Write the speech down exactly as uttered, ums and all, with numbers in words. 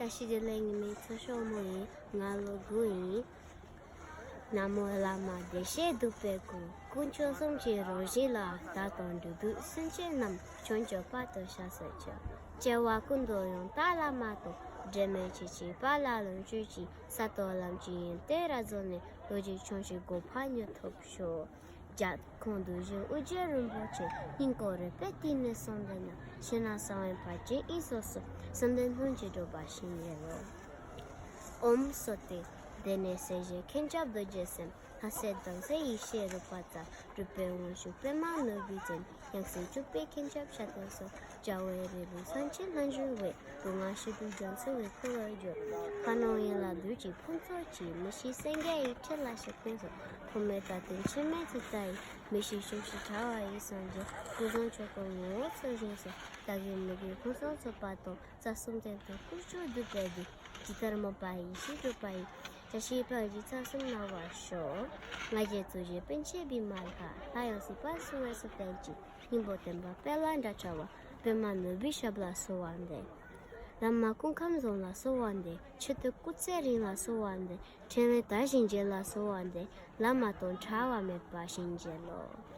བཀྲ་ཤིས་བདེ་ལེགས། ངའི་མིང་ཚེ་ཤོག་མོ་ཡིན། ང་ལོ་དགུ་ཡིན། ན་མོ་བླ་མ་བདེ་གཤེགས་འདུས་པའི་སྐུ། དཀོན་མཆོག་གསུམ་གྱི་རང་བཞིན་ལ། བདག་དང་འབྲུ་བདུད་སེམས་ཅན་རྣམས། བྱང་ཆུབ་བར་དུ་གཤེགས་སུ་གསོལ། སྐྱེ་བ་ཀུན་ཏུ་ཡང་དག་བླ་མ་དང་། འབྲལ་མེད་ཆོས་ཀྱི་དཔལ་ལ་ལོངས་སྤྱོད་ཅིང་། ས་དང་ལམ་གྱི་ཡོན་ཏན་རབ་རྫོགས་ནས། ལོ་རྒྱུས་བྱང་ཆུབ་གོ་འཕང་མྱུར་ཐོབ་ཤོག། རྒྱལ་ཁམས་རྡོ་རྗེ་དབུ་རྒྱན་རིན་པོ་ཆེ། སྙིང་ཁོང་རུས་པའི་གཏིང་ནས་གསུངས་པའི་ནང་། ཕྱི་ནང་གསང་བའི་བར་ཆད་དབྱིངས་སུ་སོང་། བསམ་དོན་སྣང་བ་འགྲུབ་པར་བྱིན་གྱིས་རློབས། ཨོཾ་སྭསྟི། དེ་ནས་སྲས་བཞི་མཁྱེན་རབ་རྡོ་རྗེ་སེམས། ལྷ་སྲས་དམ་སྲས་ཡེ་ཤེས་རབ་རྩལ། གྲུབ་པའི་དབང་ཕྱུག་པདྨ་ནོར་བུས་མཚན། ཡང་སྲིད་བཅུ་པའི་མཁྱེན་རབ་ཞལ་ལྟ་སོགས། རྒྱལ་བའི་རིགས་རུས་སེམས་ཅན་ལ་འབྱུང་བའི། སྡུག་བསྔལ་ཞི་དུལ་སྦྱོང་ཚུལ་བའི་ཐུགས་ལ་སྦྱོར། ཁ་ནང་ཡན་ལག་རྡུལ་གཅིག་ཕུན་ཚོགས་ཀྱི། མི་ཤིགས་སེང་གེ་ཡི་ཁྲི་ལ་ཞིག་ཕུལ་སོགས། ཐོགས་མེད་བཀའ་དྲིན་འཆི་མེད་ཇི་ལྟ་ཡི། མི་ཤིགས་ཕྱོགས་བཞི་ཕྲ་བ་ཡི་སངས་རྒྱས། སྐུ་གསུང་ཆོས་སྐུ་ངོ་བོ་ཚུལ་བཞིན་སོགས། བདག་གིས་མི་དགེ་ཕུན་སུམ་ཚོགས་པ་དང་། རྩ་གསུམ་སྟེང་དུ་དཀོན་མཆོག་འདུས་པའི་གདུལ། ཇི་ལྟར་སྨོན་པ་ཡིད་བཞིན་འགྲུབ་པ་ཡི། བཀྲ་ཤིས་འཕེལ་གྱུར་ཚར་གསུམ་སྣང་བར་ཤོག། ང་རྒྱལ་རྩོད་གཞི་སྤུན་མཆེད་བི་མ་ལ། ལྷ་ཡང་སྲིད་པ་སྲུང་བའི་སྲོག་བརྟན་ཅིང་། སྙིང་པོ་བརྟན་པ་དཔལ་ལ་འདྲ་བྱ་བ། པདྨ་ནོར་བུའི་ཞབས་ལ་གསོལ་བ་འདེབས། བླ་མ་སྐུ་ཁམས་བཟང་ལ་གསོལ་བ་འདེབས། མཆོད་རྟེན་སྐུ་ཚེ་རིང་ལ་གསོལ་བ་འདེབས། འཕྲིན་ལས་དར་ཞིང་རྒྱས་ལ་གསོལ་བ་འདེབས། བླ་མ་དང་བྲལ་བ་མེད་པར་བྱིན་གྱིས་རློབས།